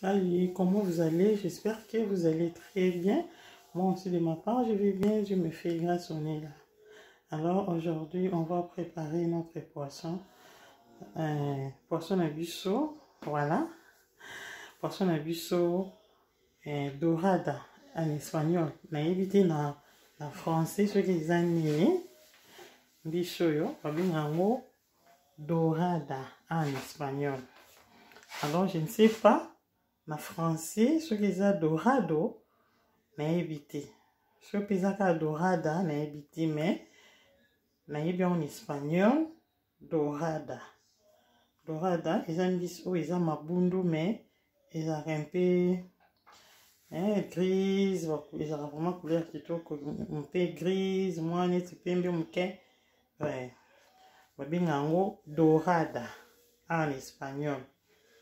Salut, comment vous allez? J'espère que vous allez très bien. Moi aussi, de ma part, je vais bien. Je me fais grâce, on est là. Alors, aujourd'hui, on va préparer notre poisson. Poisson na biso, voilà. Poisson na biso, dorada en espagnol. Nayebi te na français soki eza nini. Mbisi oyo babenga yango dorada en espagnol. Alors, je ne sais pas na français soki eza dorado, nayebi te. Soki mpe eza kaka dorada, nayebi te, mais nayebi yango na espagnol dorada. Dorada eza mbisi oyo eza mabundu, mais ezalaka mpe grise, ezalaka vraiment couleur kitoko, mpe grise mwa neti pembe moke. Ouais. Babenga yango dorada en espagnol.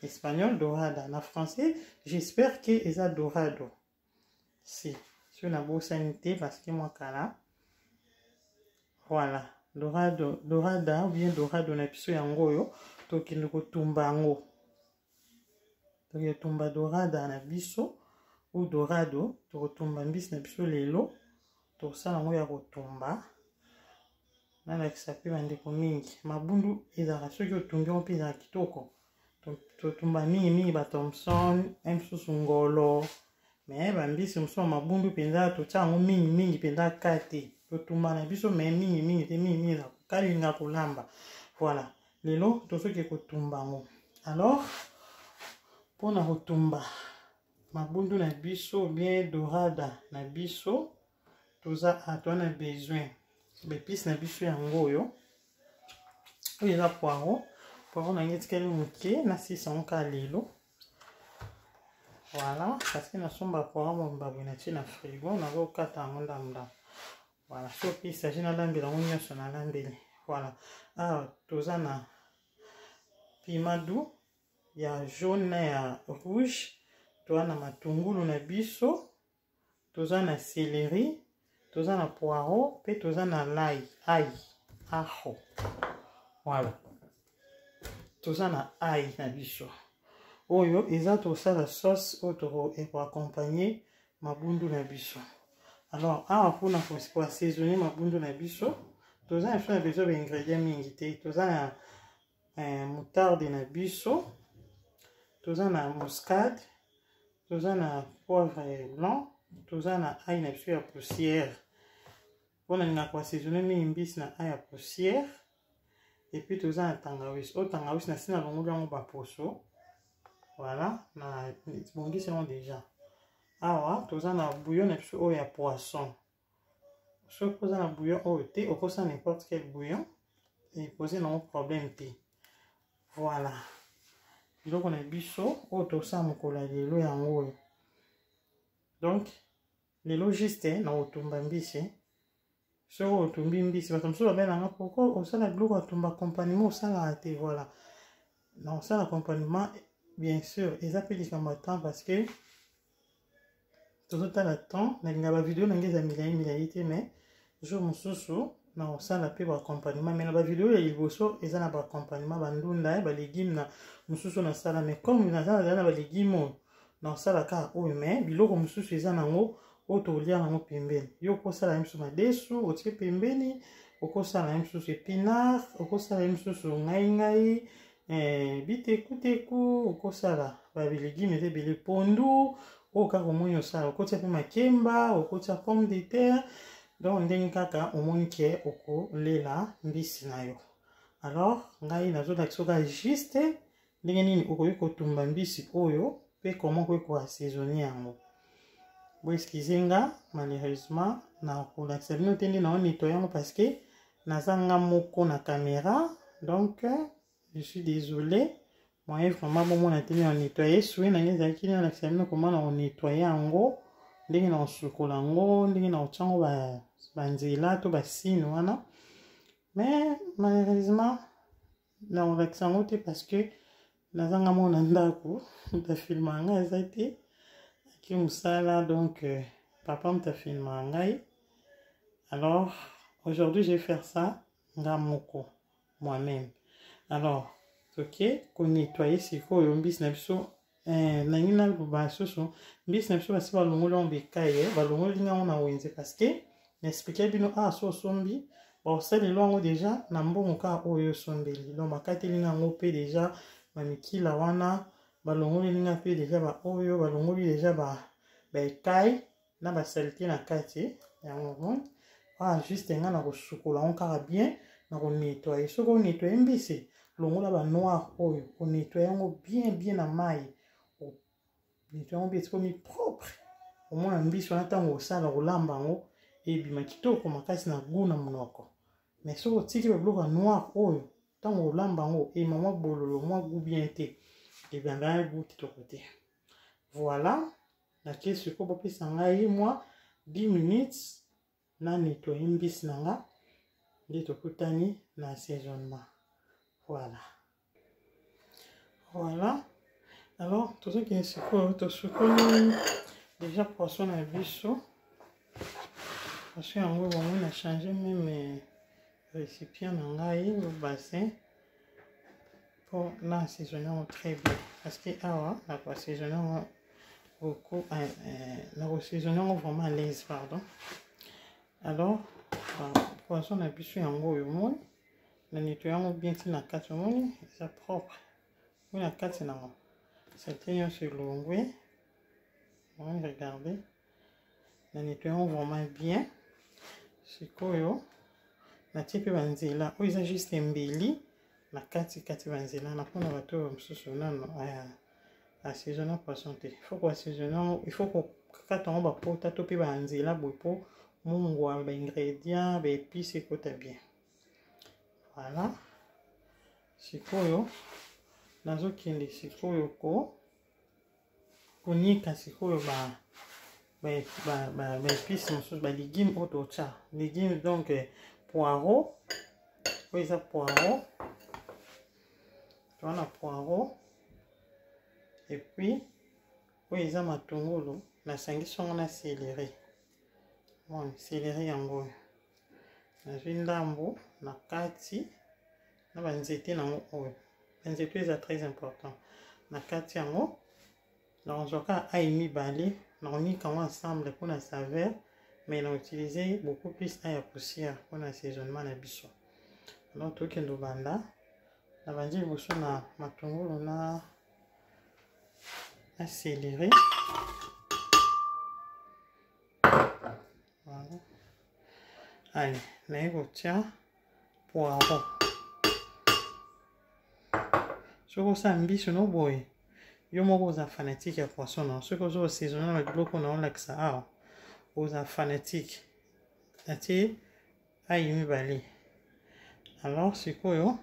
Espagnol dorada. Na français, j'espère que eza dorado. Si, soki nabosani te parce que mwa kala. Voilà, dorado, dorada ou bien dorado na biso yango oyo tokende kotumba yango. Tokotumba dorada na biso ou dorado, tokotumba mbisi na biso lelo, tokosala yango ya kotumba. Nalakisa mpe bandeko mingi mabundu ezalaka soki otumbi yango mpe ezalaka kitoko. Totumba mingimingi ba thomson, mosusu ngolo, mais bambisi mosusu ya mabundu mpenza totia yango mingimingi mpenza ka te. Totumba na biso mais mingimingi te, mingimingi na kokalinga kolamba. Voilà, lelo tozoki kotumba yango. Alors, mpona kotumba mabundu na biso bien dorada na biso, toza toza na besoin baépice na biso yango oyo. Oyo eza poireau. Poireau na ngai etikali moke, nasisa yango kaka lelo. Voilà, parce que nasomba poireau mobimba boye, natie na frigo, nazokata yango ndambo. Voilà, soki il s'agit nalambela yango nyonso, nalambeli. Voilà, awa toza na piment doux ya jaune na ya rouge, toza na matungulu na biso, toza na céleri, toza na poireau mpe toza na l'ail, ail, ajo. Voilà, toza na ail na biso. Oyo eza tosala sauce oyo ekoaccompagne mabundu na biso. Alors, awa mpona koassaisonner mabundu na biso, toza na biso na besoin baingrédient mingi te. Toza na moutarde na biso, toza na muscade, toza na poivre blanc, toza na ail na biso ya poussière, mpona ningaka koassaisonner mingi mbisi na ail ya poussière. Et puis toza na tangawisi. Oyo tangawisi, na nsi na longoli yango baposo. Voilà, na bongisi yango déjà. Awa toza na bouillon na biso oyo ya poisson. Soki oza na bouillon oyo te, okosala n'importe quel bouillon, epose nango problème te. Voilà, biloko na biso oyo tosala mokolo ya lelo yango oyo. Donc lelo juste na kotumba mbisi. Soki otumbi mbisi, bato mosusu babelanga: "Pourquoi osala biloko ya tumba, accompagnement osalaka te?" Voilà, na kosala accompagnement, bien sûr. Eza mpe likambo ya temps, parce que tozotala temps. Nalinga bavideo na ngai eza milai milai te, mais jour mosusu na kosala mpe baaccompagnement. Mais na bavideo ya liboso eza na baaccompagnement, bandunda, balégume na mosusu nasala. Mais comme naza nazali na balégume oyo, na kosala kaka oyo, mais biloko mosusu eza nango oyo tokolia nango pembeni. Yo okosala ye mosusu madesu, otie pembeni, okosala ye mosusu épinard, okosala ye mosusu ngai bitekuteku, okosala balégume eza ebele, pondu oyo kaka omoni osala, okotia mpe makemba, okotia pomme de terre. Donc ndenge kaka omoni ke okolela mbisi na yo. Alors ngai nazolakisa oka juste ndenge nini okoki kotumba mbisi oyo mpe comment okoki koassaisonner yango. Bo excuse nga, malheureusement nakolakisa bino te nde naonettoyer yango, parce que naza nga moko na caméra. Donc je suis désolé, moyen vraiment bomona te nde na nettoyer. Souhait na ngai ezalaki nde nalakisa bino comment na konettoyer yango, ndenge na kosukola yango, ndenge na kotia yango banzela to basine wana. Mais malheureusement nakolakisa yango te, parce que nazanga moko na ndako, moto afilmaka ngai aza te, ake mosala. Donc papa moto afilmaka ngai. Alors aujourd'hui, je vais faire ça nga moko, moi-même. Alors toke konettoyer sikoyo mbisi na biso. Nangi naloba lisusu, mbisi na biso basi balongoli yango bekai, balongoli yango na wenze, parce que na expliquer bino awa, so osombi, bakosalela yango déjà na mbongo kaka oyo osombeli. Donc bakateli yango mpe déjà bamikila wana, balongoli nga mpe déjà baoyo balongoli déjà baekai na basaleté na kati yango. Omoni wana, juste nga na kosukola yango kaka bien, na konettoyer. Soki onettoyer mbisi, longola banoir oyo, onettoyer yango bien bien na mai, onettoyer yango bien, ekomi propre. Omona mbisi wana, ntango osala kolamba yango, ebima kitoko makasi na goût na monoko. Mais soki otiki babiloko ya noir oyo, ntango olamba yango, ema mwa bololo, mwa goût bien te, ebanda goût kitoko te. Voilà, natie sikoyo, bopesa ngai mwa 10 minutes na nettoyer mbisi na nga, nde tokutani na assaisonnement. Voilà. Alors tozokende sikoyo, tosukoli déjà poisson na biso. Poisson yango bango, na change même récipient na ngai, bassin, mpo na assaisonner yango très bien, parce que awa nakoassaisonner yango beaucoup, nakoassaisonner yango vraiment à l'aise, pardon. Alors poisson na biso yango oyo, omoni na nettoyer yango bien ntina kati, omoni eza propre. Oyo na kati nango, saleté nyonso elongwe. Omoni, regarde, na nettoyer yango vraiment bien. Sikoyo natie mpe banzela oyo eza juste mbeli na kati kati, banzela na mpona bato oyo mosusu nano assaisonner poisson te. Il faut koassaisonner yango, il faut kokata yango bapota to mpe banzela boye, mpo mungwa, baingrédient, baépice ekota bien. Voilà, sikoyo nazokende sikoyo ko konika sikoyo baépice mosusu, balégume oyo totya légume. Donc poireau, oyo eza poireau, towana poireau, et puis oyo eza matungulu, nasangisi yango na céleri. Bon, céleri yango oyo nazwi ndambu na kati na banzete nango oyo. Banzete oyo eza très important na kati yango. Nakozwa kaka ail mibale, nakonika yango ensemble mpona saveur, mais na utiliser beaucoup plus ail ya poussière mpona assaisonnement na biso. Donc tokende obanda na bandi liboso na matungulu na céleri. Voilà, allez, naye kotia poireau. Soki osala mbisi no boye, yo moko oza fanatique ya poisson na, soki oza osaisonner na biloko na olakisa awa, oza fanatique. Natie ail mibale. Alors sikoyo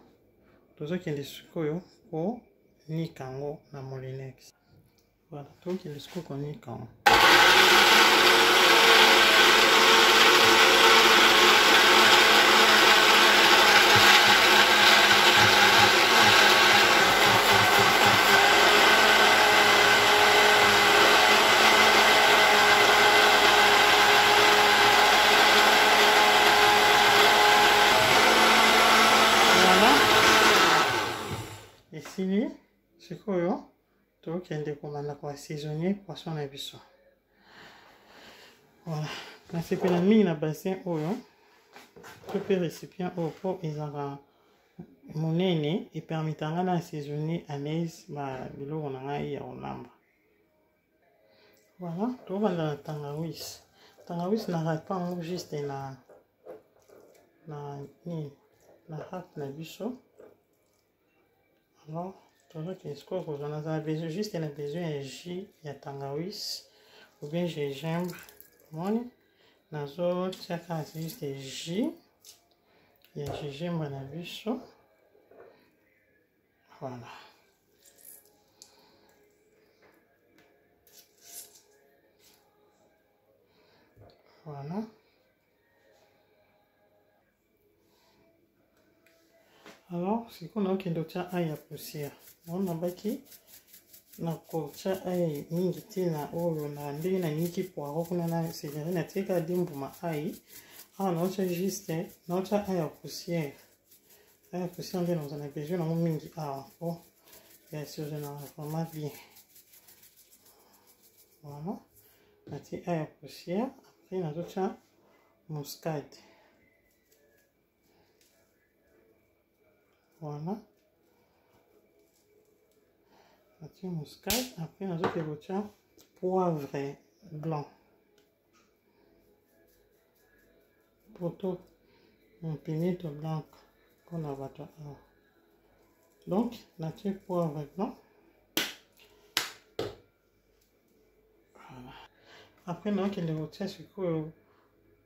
tozokende sikoyo konika yango na molinex. Voilà, tokende sikoyo konika yango. Voilà, esili. Sikoyo tokende kobanda koassaisonner poisson na biso. Voilà, nasepela mingi na bassin oyo to mpe récipient oyo, mpo ezalaka monene, epermettre nga na assaisonner à l'aise biloko na ngai ya kolamba. Voilà, tobanda na tangawisi. Tangawisi na râper yango juste na nini, na râpe na biso. Alors tozokende sikoyo kozwa, naza na besoin, juste na besoin ya jus ya tangawisi ou bien gingembre. Omoni, nazotia kaka juste jus ya gingembre na biso. Voilà. Voilà. Alors sikoyo naokende kotia ail ya poussière. Yango nabaki nakotia ail mingi te na oyo na ndenge naniki poireau kuna na céleri, natie kaka de mbuma ail. Awa naotia juste, naotia ail ya poussière. Ail ya poussière nde naza na besoin nango mingi awa, po ya assaisonnaka vraiment bien. Voilà, natie ail ya poussière, après nazotia muscade. Voilà, natie muscade, après nazoke kotia poivre blanc. Poto pimento blanc mpona bato awa. Donc natie poivre blanc. Voilà. Après nakende kotia sikoyo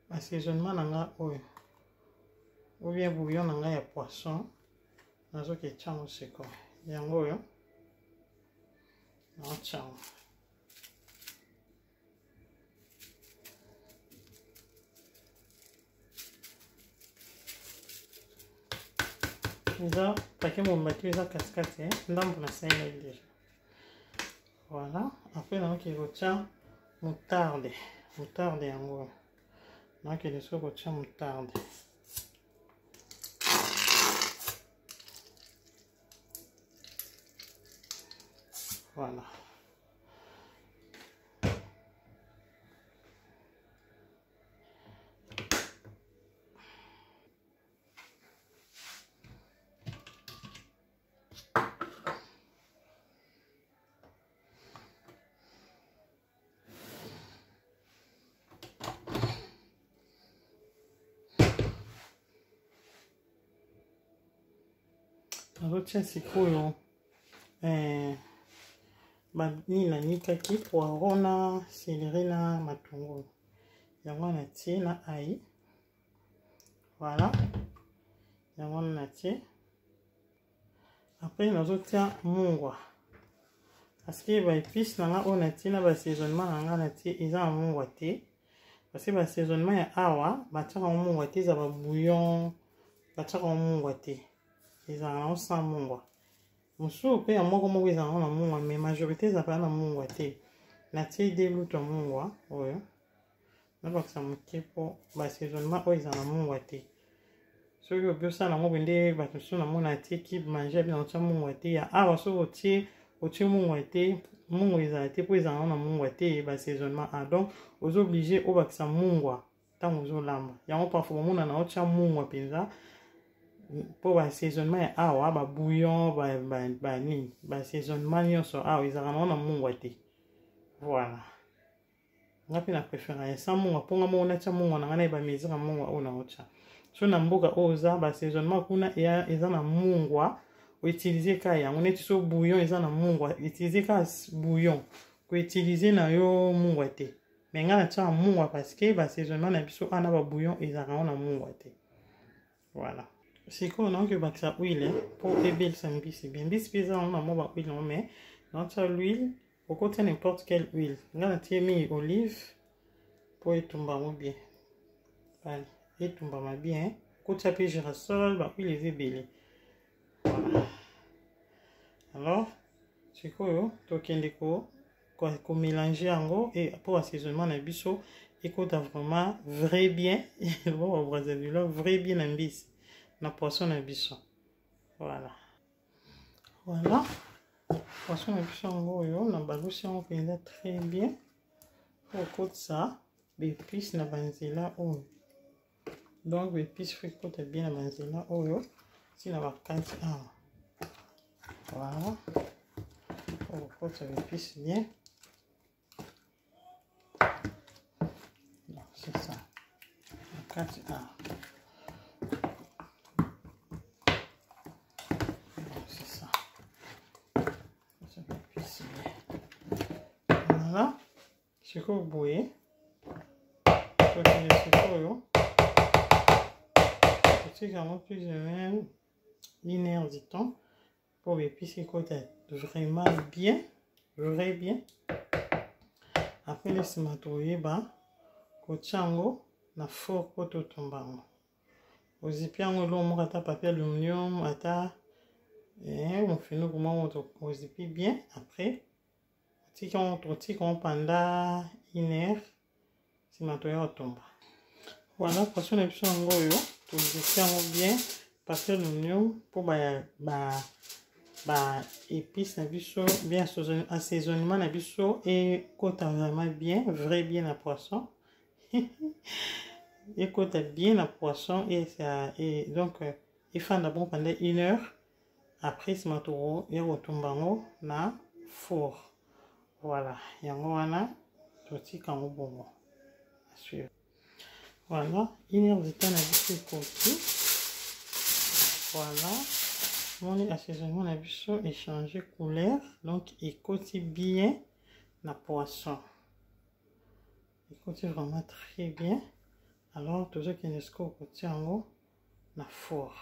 assaisonnement na nga oyo ou bien bouillon na nga ya poisson, nazoki etia yango sikoyo yango oyo naotia yango. Eza pake mobimba te, eza katikati ndambo nasalelaki deja. Voilà, après naoki kotia moutarde. Moutarde yango nakende soki kotia moutarde. Voilà. Nazotia sikoyo banini nanikaki poireau na céleri na matungulu, yango natie na ail. Voilà, yango wana natie. Après nazotia mungwa, parce que ba épices na nga oyo natie na ba assaisonnement na nga natie eza na mungwa te, parce que ba assaisonnement ya awa batiaka yango mungwa te, eza ba bouillon batiaka yango mungwa te, ezalaka nango sans mungwa. Mosusu mpe ya moko moko ezalaka na mungwa, mais majorité ezalaka na mungwa te. Natie de luto ya mungwa oyo nabakisa moke mpo ba assaisonnement oyo ezala na mungwa te. Soki obi osala yango boye nde bato mosusu namona atie cube magie abi nakotia mungwa te ya awa. Soki otie mungwa te, mungwa ezala te mpo ezala na mungwa te ba assaisonnement. Ah, donc oza obligé obakisa mungwa ntango ozolamba yango. Parfois bomona na otia mungwa mpenza mpo ba assaisonnement ya awa, ba bouillon, banini, ba assaisonnement nyonso awa ezalaka nango na mungwa te. Voilà, nga mpe na préféré sans mungwa mpo nga moko natia mungwa na nga, nayeba mesure ya mungwa oyo naotia. So na mboka oyo oza, ba assaisonnement kuna eza na mungwa, outilize kaka yango. Neti so bouillon eza na mungwa, utilize kaka bouillon, koutilize na yo mungwa te. Mais nga natiaka mungwa parce que ba assaisonnement na biso ana ba bouillon ezalaka yango na mungwa te. Voilà, sikoyo naoki obakisa huile mpo ebelisa mbisi bien. Mbisi mpe eza yango na mwa ba huile yango, mais naotia l'huile, okotia n'importe quelle huile. Nga natie mingi olive mpo etumba yango bien. Bale etumbama bien, kotia mpe girasol, ba huile eza ebele. Voilà, alors sikoyo tokende komélange yango mpo assaisonnement na biso ekota vraiment vrai bien, bo ba Brazzaville, vrai bien na mbisi na poisson na biso. Voilà, voilà poisson na biso yango oyo na balusi yango mpenza très bien po okotisa baépice na banzela oyo. Donc baépice faut ekota bien na banzela oyo ntina bakati awa. Voilà, okotisa baépice bien. Donc c'est ça, bakati awa. Donc c'est ça, baépice bien. Voilà, sikoyo boye tokende sikoyo totika yango plus ou moins une heure du temps mpo baépice ekota vraiment bien, vrai bien. Après na nsima toyeba kotia yango na four mpo totumba yango. Ozipi yango eloko moko, ata papier aluminium, ata mofinuku moko, ozipi bien. Après otiki yango, totika yango pendant une heure, nsima toya kotumba. Voilà, poisson na biso yango oyo, tozipi yango bien papier aluminium mpo ba Ba épices na biso bien assaisonnement na biso ekota vraiment bien, vrai bien na poisson. Ekota bien na poisson et ça et donc efanda bon pendant une heure. Après nsima tokoya kotumba yango na four. Voilà, yango wana totika yango bongo. Assure. Voilà, une heure de temps na biso ekoki. Voilà, moni assaisonnement na biso échanger couleur, donc ekoti bien na poisson. Ekoti vraiment très bien. Alors tozokende sikoyo kotia yango na four.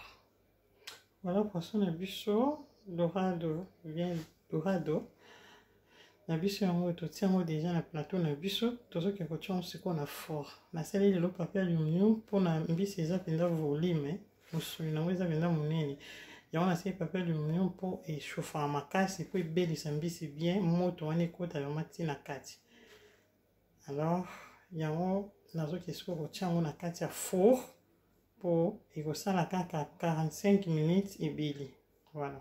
Voilà poisson na biso dorado, bien dorado na biso yango totia yango deja na plateau na biso. Tozokende kotia yango sikoyo na four. Nasali lelo papier aluminium mpona mbisi eza mpenza volume, mosuni nango eza mpenza monene. Yango nasali papier aluminium mpo echauffaka makasi, mpo ebelisa mbisi bien, moto wana ekota vraiment ntina kati. Alors yango nazoki sikoyo kotia yango na kati ya four mpo ekosala kaka 45 minutes ebeli. Voilà.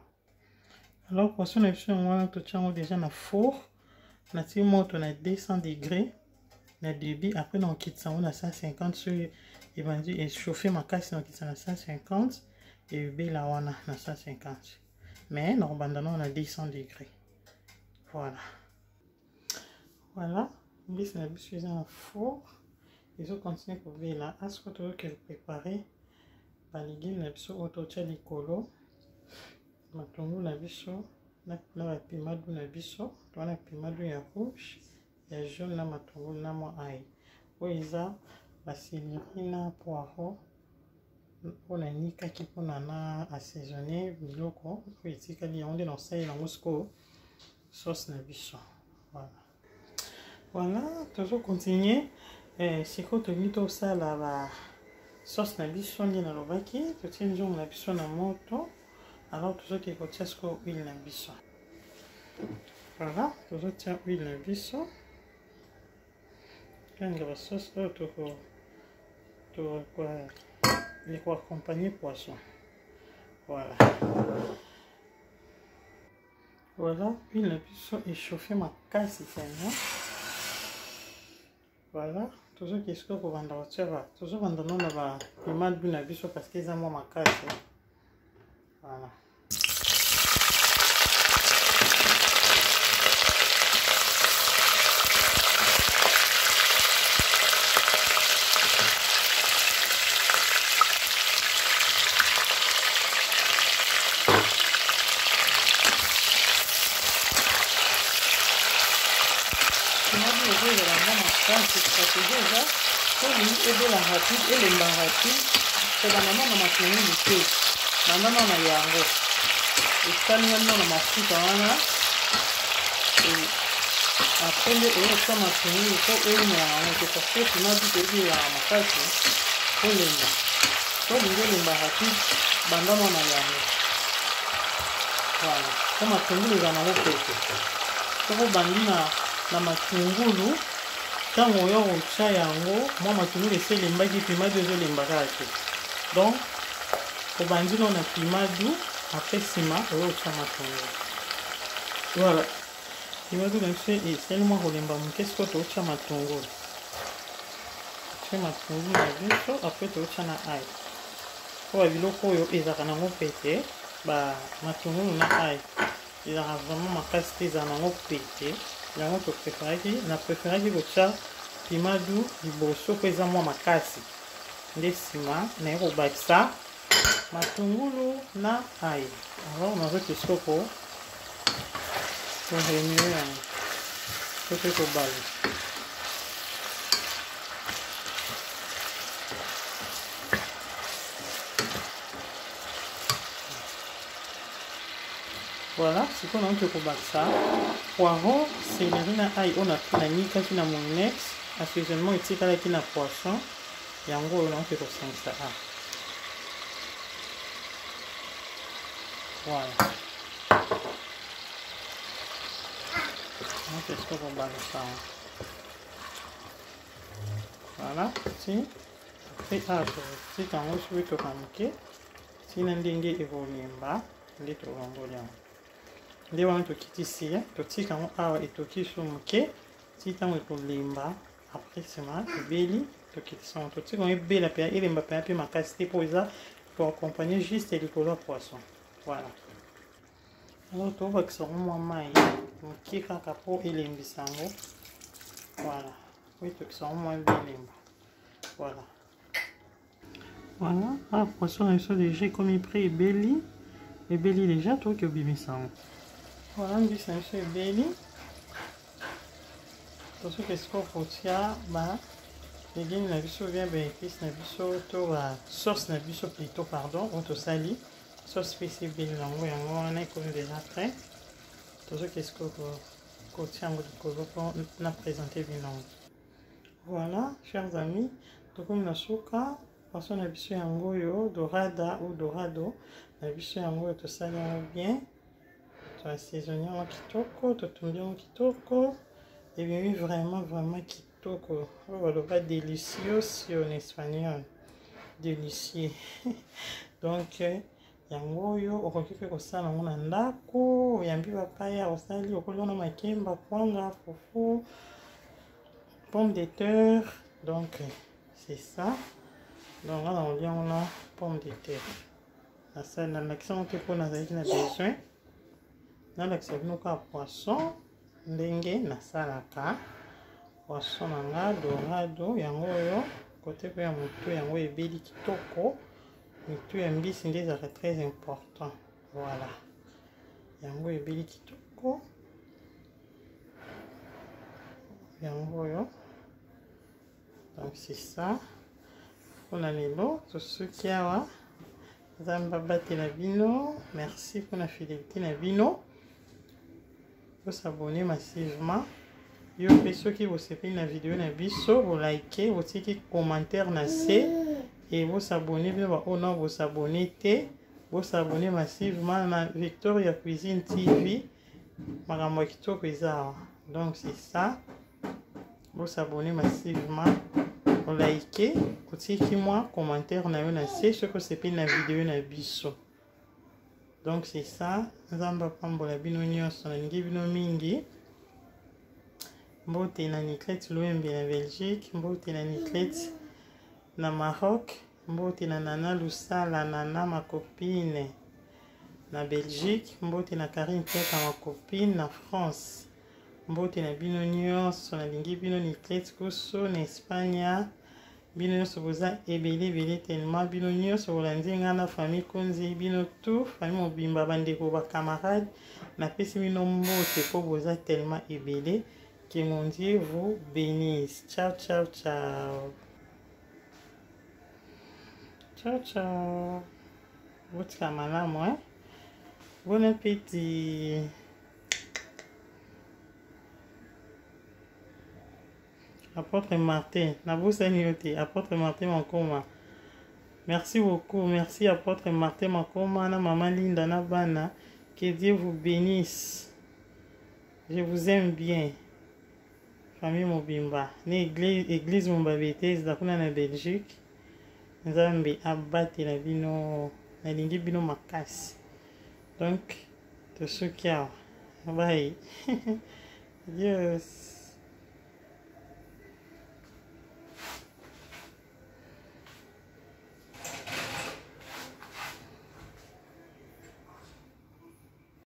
Alors poisson na biso yango wana totia yango deja na four. Natie moto na 200 degrés na début, après na okitisa yango na 150 soki ebandi echauffe makasi, na okitisa na 150 ebela wana na 150, mais nakobanda nao na 200 degrés. Voilà. Voilà, mbisi na biso eza na four, ezocontinue kobela. Asiko tozoki koprépare balégume na biso oyo totya likolo, matungulu na biso na bapimadu na biso. Towana pimadu ya rouge, ya jaune na matungulu na mwa ail. Oyo eza baseleri na poireau mpona nikaki mpona na assaisonner biloko oyo etikali. Yango nde na kosalela yango sikoyo sauce na biso. Voilà. Voilà, tozo continuer. Sikoyo tolingi tosala ba sauce na biso nde nalobaki. Totie nzungu na biso na moto. Alors tozokende kotia sikoyo huile na biso. Voilà, tozotia huile na biso. Kanga ba sauce oyo toko toko accompagner poisson. Voilà. Voilà, huile na biso échauffé makasi tena. Voilà, tozoki sikoyo kobanda kotia ba, tozobanda nano na ba piment doux na biso parce que eza mwa makasi. Voilà. Ezala mwa makasi stratégie eza tolingi ebela rapide, elemba rapide, kobanda nano na matungulu te, banda nano na yango esalingami nano na mafuta wana, après nde oyo otya matungulu mpo eumela yango te, parce que piment doux toyebi elaka makasi olemba. Tolingi elemba rapide, banda nano na yango. Voilà, mpo matungulu ezala nango pete. Soki obandi na matungulu, ntango oyo otya yango mwa matungulu esi elembaki, piment doux ezolemba kaka te. Donc obandi nano na piment doux, après nsima oyo otya matungulu. Voilà, piment doux na biso esali mwa kolemba moke. Sikoyo tootya matungulu, totie matungulu na biso, après tootya na ail. Mpo babiloko oyo ezalaka nango pete, ba matungulu na ail ezalaka vraiment makasi te, ezala nango pete. Yango topréféraki, na préféraki kotya piment doux liboso mpo eza mwa makasi, nde nsima naye kobakisa matungulu na ail. Alors nazoki soko koremue yango to mpe kobalusa. Voilà, sikoyo naoki kobakisa poireau, céleri na ail oyo nanikaki na moulinex, assaisonnement etikalaki na poisson, yango oyo naoki kosangisa a. Voilà, naoki sikoyo kobalusa yango. Voilà, ti après awa totika yango soki toka moke ntina ndenge ekolemba nde tolongoli yango. Nde wana tokitisi, totika yango awa etoki so moke ti ntango ekolemba. Après nsima ebeli, tokitisa yango, totika yango ebela mpenza, elemba mpenza mpe makasi te, mpo eza pour accompagner juste likolo ya poisson. Voilà. Alors tobakisa yango mwa mai moke kaka mpo elembisa yango. Voilà, po etokisa yango mwa bilemba. Voilà. Voilà, ah, poisson na biso déjà ekomi prêt, ebeli, ebeli déjà, tokoki obimisa yango. Voilà, mbisi na biso ebeli. Tosoki esika kotia ba légumes na biso, bien ba épices na biso, to ba sauce na biso plutôt, pardon, oyo tosali sauce pesi ebeli nango, yango wana ekomi déjà prêt. Tozoki esika kotia yango likolo mpo na présenter bino. Voilà, chers amis, tokomi na suka. Poisson na biso yango oyo, dorada ou dorado na biso yango oyo, tosali yango bien, toassaisonne yango kitoko, totumbi yango kitoko, ebimi vraiment vraiment kitoko. Oyo baloba delicioso en espagnol, délicieux. Donc yango oyo okoki mpe kosala yango na ndako, oyambi bapaya, osali, okolona makemba, kwanga, fufu, pomme de terre. Donc c'est ça. Donc nga na kolia yango na pomme de terre. Nasali, nalakisa yango te mpo nazalaki na besoin nalakisa bino kaka poisson ndenge nasalaka poisson na nga dorado. Yango oyo kote mpe ya motu yango ebeli kitoko. Mitu ya mbisi nde ezalaka très important. Voilà, yango ebeli kitoko, yango oyo. Donc c'est ça mpona lelo, tosuki awa. Nzambe abatela bino. Merci mpona fidélité na bino. Bosabone massivement. Yo mpe soki bosepeli na video na biso, bolike, botiki commentaire na se e bosabone. Bino baoyo nao bosabone te, bosabone massivement na Victoria Cuisine TV. Makambo ya kitoko eza awa. Donc c'est ça, bosabone massivement, olike, otiki mwa commentaire na yo na se soki osepeli na video na biso. Donc c'est ça. Nzambe apambola bino nyonso, nalingi bino mingi. Mbote na Niclette Luembe na Belgique, mbote na Niclette na Maroc, mbote na Nana Lusala, Nana ma copine na Belgique, mbote na Karine Piaka ma copine na France, mbote na bino nyonso, nalingi bino. Niclette Kusu na Espagne, bino nyonso boza ebele ebele tellement. Bino nyonso bolandi nga na famille Konzi, bino tout famille mobimba, bandeko, bacamarade, napesi bino mbote mpo boza tellement ebele. Que mon Dieu vous bénisse. Ciao ciao ciao ciao ciao. Botika malamu, eh? Bon appétit. Apôtre Martin, nabosani yo te, Apôtre Martin Makoma. Merci beaucoup, merci Apôtre Martin Makoma, na Maman Linda, na bana. Que Dieu vous bénisse. Je vous aime bien. Famille mobimba, ni église, église mobimba Bethesda kuna na Belgique. Nzambe abatela bino, nalingi bino makasi. Donc, tosuki awa. Bye. Adios.